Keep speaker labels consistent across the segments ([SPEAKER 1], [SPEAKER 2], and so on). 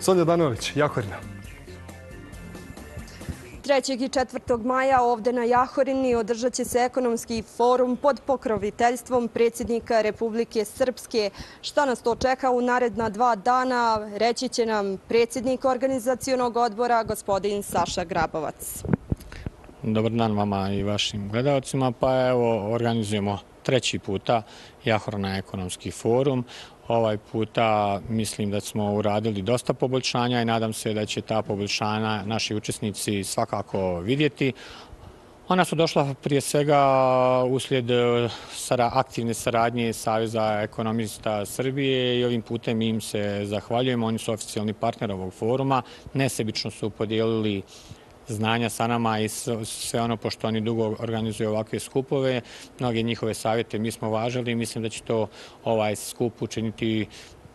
[SPEAKER 1] Sonja Danović, Jahorina.
[SPEAKER 2] 3. i 4. maja ovde na Jahorini održat će se ekonomski forum pod pokroviteljstvom predsjednika Republike Srpske. Šta nas to čeka u naredna 2 dana, reći će nam predsjednik organizacionog odbora, gospodin Saša Grabovac.
[SPEAKER 3] Dobar dan vama i vašim gledalcima. Pa evo, organizujemo 3. puta Jahorina ekonomski forum. Ovaj puta mislim da smo uradili dosta poboljšanja i nadam se da će ta poboljšanja naši učesnici svakako vidjeti. Ona su došla prije svega uslijed aktivne saradnje Saveza ekonomista Srbije i ovim putem im se zahvaljujemo. Oni su oficijalni partner ovog foruma. Nesebično su podijelili znanja sa nama i sve ono, pošto oni dugo organizuju ovakve skupove. Mnoge njihove savjete mi smo važili i mislim da će to ovaj skup učiniti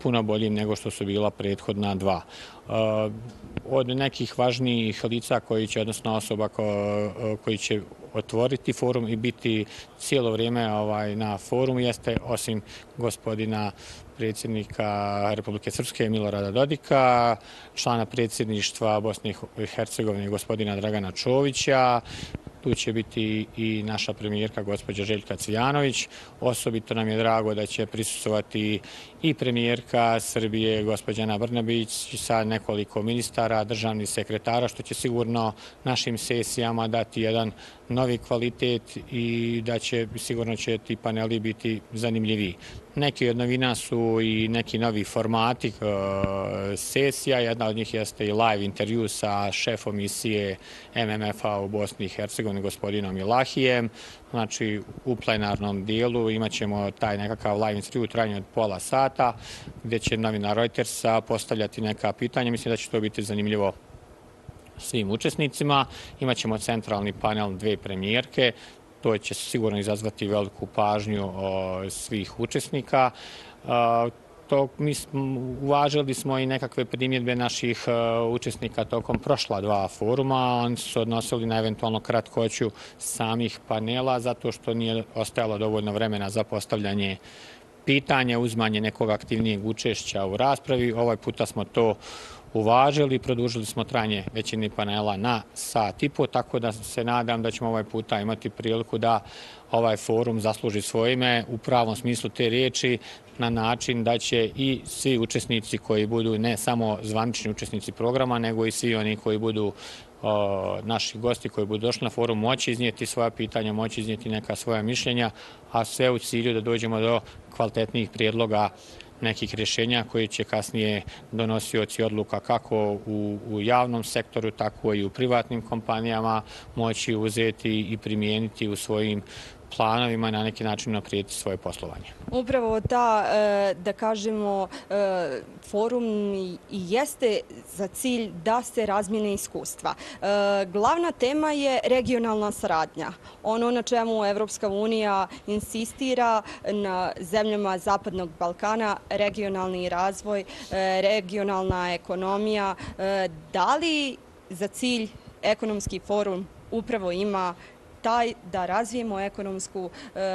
[SPEAKER 3] puno boljim nego što su bila prethodna 2. Od nekih važnijih lica koji će, odnosno osoba koji će otvoriti forum i biti cijelo vrijeme na forumu jeste, osim gospodina predsjednika Republike Srpske Milorada Dodika, člana predsjedništva Bosne i Hercegovine gospodina Dragana Čovića. Tu će biti i naša premijerka gospođa Željka Cvijanović. Osobito nam je drago da će prisustvovati i premijerka Srbije gospođa Ana Brnabić sa nekoliko ministara, državnih sekretara, što će sigurno našim sesijama dati jedan novi kvalitet i da će sigurno će ti paneli biti zanimljiviji. Neki od novina su i neki novi formati sesija. Jedna od njih jeste i live intervju sa šefom misije MMF-a u Bosni i Hercegovini, gospodinom Ilahijem. Znači, u plenarnom dijelu imat ćemo taj nekakav live intervju u trajanju od pola sata, gdje će novinar Reutersa postavljati neka pitanja. Mislim da će to biti zanimljivo svim učesnicima. Imaćemo centralni panel 2 premijerke. To će sigurno izazvati veliku pažnju svih učesnika. Uvažili smo i nekakve primjedbe naših učesnika tokom prošla 2 foruma. Oni su se odnosili na eventualno kratkoću samih panela, zato što nije ostajalo dovoljno vremena za postavljanje pitanja, uzimanje nekog aktivnijeg učešća u raspravi. Ovaj puta smo to uvažili, produžili smo trajanje većine panela na 1,5 sata, tako da se nadam da ćemo ovaj puta imati priliku da ovaj forum zasluži svoje ime u pravom smislu te riječi, na način da će i svi učesnici koji budu ne samo zvanični učesnici programa, nego i svi oni koji budu naši gosti koji budu došli na forum moći iznijeti svoja pitanja, moći iznijeti neka svoja mišljenja, a sve u cilju da dođemo do kvalitetnijih prijedloga nekih rješenja koji će kasnije donosioci odluka kako u javnom sektoru, tako i u privatnim kompanijama moći uzeti i primijeniti u svojim planovima i na neki način unaprijediti svoje poslovanje.
[SPEAKER 2] Upravo da kažemo, forum i jeste za cilj da se razmijene iskustva. Glavna tema je regionalna saradnja. Ono na čemu Evropska unija insistira na zemljama Zapadnog Balkana, regionalni razvoj, regionalna ekonomija. Da li za cilj ekonomski forum upravo ima taj da razvijemo ekonomsku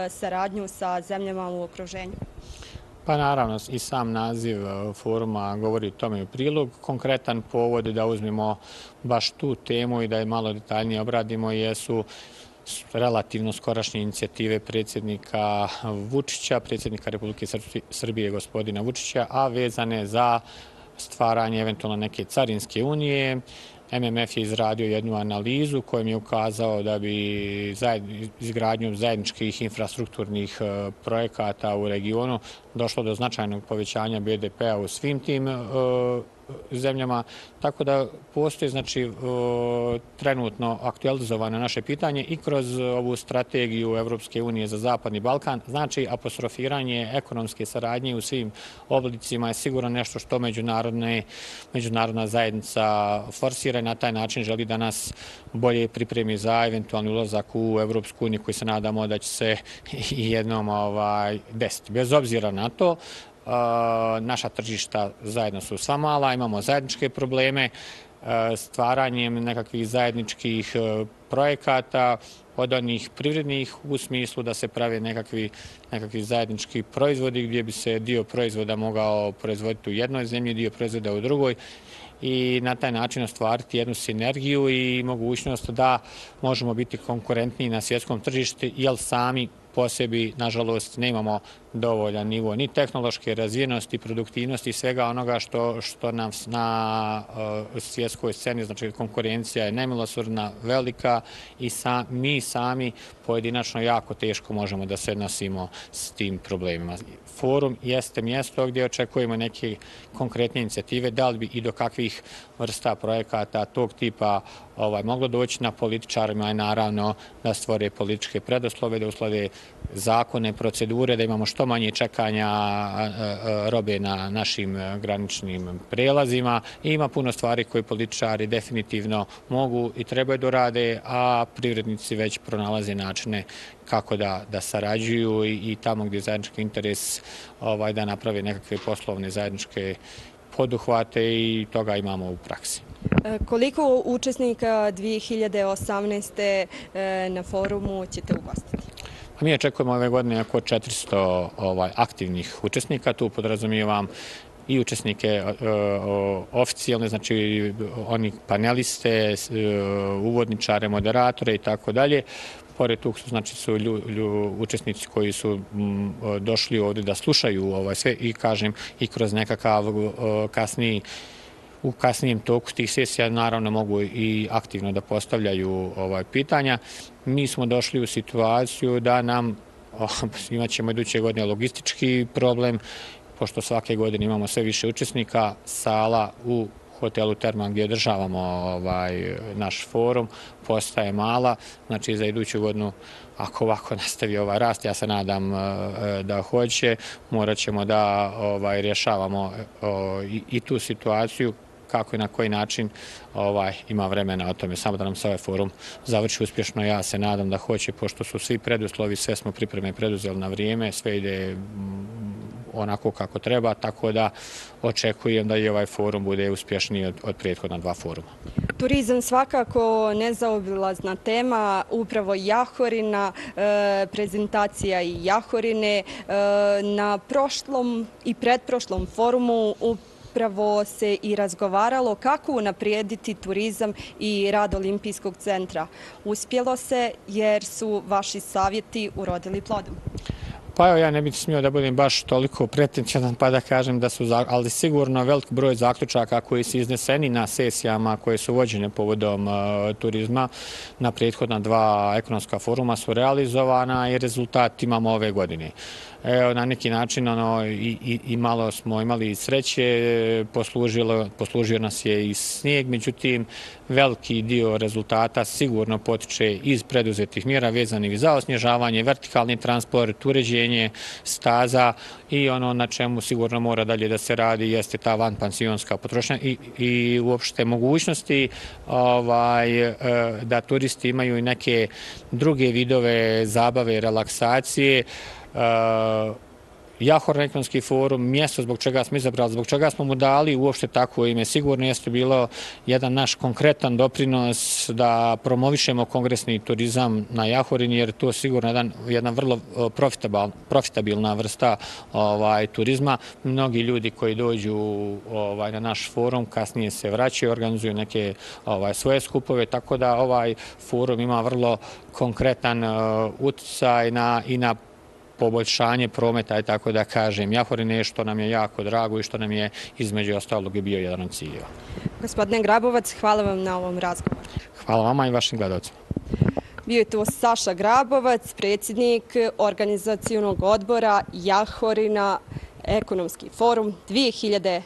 [SPEAKER 2] saradnju sa zemljama u okruženju?
[SPEAKER 3] Pa naravno, i sam naziv foruma govori tome u prilog. Konkretan povod da uzmemo baš tu temu i da je malo detaljnije obradimo jesu relativno skorašnje inicijative predsjednika Vučića, predsjednika Republike Srbije gospodina Vučića, a vezane za stvaranje eventualno neke carinske unije. MMF je izradio jednu analizu kojom je ukazao da bi izgradnjom zajedničkih infrastrukturnih projekata u regionu došlo do značajnog povećanja BDP-a u svim tim zemljama, tako da postoji trenutno aktualizovano naše pitanje i kroz ovu strategiju Evropske unije za Zapadni Balkan. Znači, apostrofiranje ekonomske saradnje u svim oblicima je sigurno nešto što međunarodna zajednica forsira i na taj način želi da nas bolje pripremi za eventualni ulazak u Evropsku uniju koji se nadamo da će se jednom desiti. Bez obzira na to, naša tržišta zajedno su sva mala, imamo zajedničke probleme, stvaranjem nekakvih zajedničkih projekata od onih privrednih u smislu da se prave nekakvi zajednički proizvodi gdje bi se dio proizvoda mogao proizvoditi u jednoj zemlji, dio proizvoda u drugoj i na taj način ostvariti jednu sinergiju i mogućnost da možemo biti konkurentniji na svjetskom tržištu, jer sami po sebi, nažalost, nemamo dovoljan nivo ni tehnološke razvijenosti, produktivnosti i svega onoga što nam na svjetskoj sceni, znači konkurencija je nemilosrdna, velika i mi sami pojedinačno jako teško možemo da se nosimo s tim problemima. Forum jeste mjesto gdje očekujemo neke konkretne inicijative, da li bi i do kakvih vrsta projekata tog tipa moglo doći. Na političarima je naravno da stvore političke preduslove, da uslade zakone, procedure, da imamo što manje čekanja robe na našim graničnim prelazima. Ima puno stvari koje političari definitivno mogu i trebaju da rade, a privrednici već pronalaze načine kako da sarađuju i tamo gdje je zajednički interes da naprave nekakve poslovne zajedničke poduhvate i toga imamo u praksi.
[SPEAKER 2] Koliko učesnika 2018. na forumu ćete ugostiti?
[SPEAKER 3] Mi očekujemo ove godine oko 400 aktivnih učesnika. Tu podrazumijevam i učesnike oficijalne, znači oni paneliste, uvodničare, moderatore i tako dalje. Pored tog su učesnici koji su došli ovdje da slušaju sve i kažem i kroz nekakav u kasnijem toku tih sesija naravno mogu i aktivno da postavljaju pitanja. Mi smo došli u situaciju da imat ćemo iduće godine logistički problem, pošto svake godine imamo sve više učesnika, sala u hotelu Terman gdje održavamo naš forum postaje mala, znači za iduću godinu ako ovako nastavi ovaj rast, ja se nadam da hoće, morat ćemo da rješavamo i tu situaciju kako i na koji način ima vremena o tome. Samo da nam se ovaj forum završi uspješno, ja se nadam da hoće, pošto su svi preduslovi, sve smo pripreme preduzeli na vrijeme, sve ide onako kako treba, tako da očekujem da i ovaj forum bude uspješniji od prethodna dva foruma.
[SPEAKER 2] Turizam svakako nezaobilazna tema, upravo Jahorina, prezentacija i Jahorine. Na prošlom i pretprošlom forumu upravo se i razgovaralo kako unaprijediti turizam i rad Olimpijskog centra. Uspjelo se jer su vaši savjeti urodili plodom.
[SPEAKER 3] Pa evo, ja ne bih smio da budem baš toliko pretenčan pa da kažem da su, ali sigurno velik broj zaključaka koji su izneseni na sesijama koje su vođene povodom turizma na prethodna dva ekonomska foruma su realizovana i rezultat imamo ove godine. Evo, na neki način i malo smo imali sreće, poslužio nas je i snijeg, međutim veliki dio rezultata sigurno potiče iz preduzetih mjera vezanih za osnježavanje, vertikalni transport, uređenje staza i ono na čemu sigurno mora dalje da se radi jeste ta vanpansionska potrošnja i uopšte mogućnosti da turisti imaju i neke druge vidove zabave i relaksacije. Jahorina ekonomski forum, mjesto zbog čega smo izabrali, zbog čega smo mu dali uopšte takvo ime, sigurno jeste bilo jedan naš konkretan doprinos da promovišemo kongresni turizam na Jahorini, jer to je sigurno jedna vrlo profitabilna vrsta turizma. Mnogi ljudi koji dođu na naš forum kasnije se vraćaju, organizuju neke svoje skupove, tako da ovaj forum ima vrlo konkretan utjecaj i na poboljšanje prometa i tako da kažem. Jahorine, što nam je jako drago i što nam je između ostalog i bio jedan od ciljeva.
[SPEAKER 2] Gospodine Grabovac, hvala vam na ovom razgovoru.
[SPEAKER 3] Hvala vama i vašim gledalcima.
[SPEAKER 2] Bio je to Saša Grabovac, predsjednik organizacionog odbora Jahorina ekonomski forum 2018.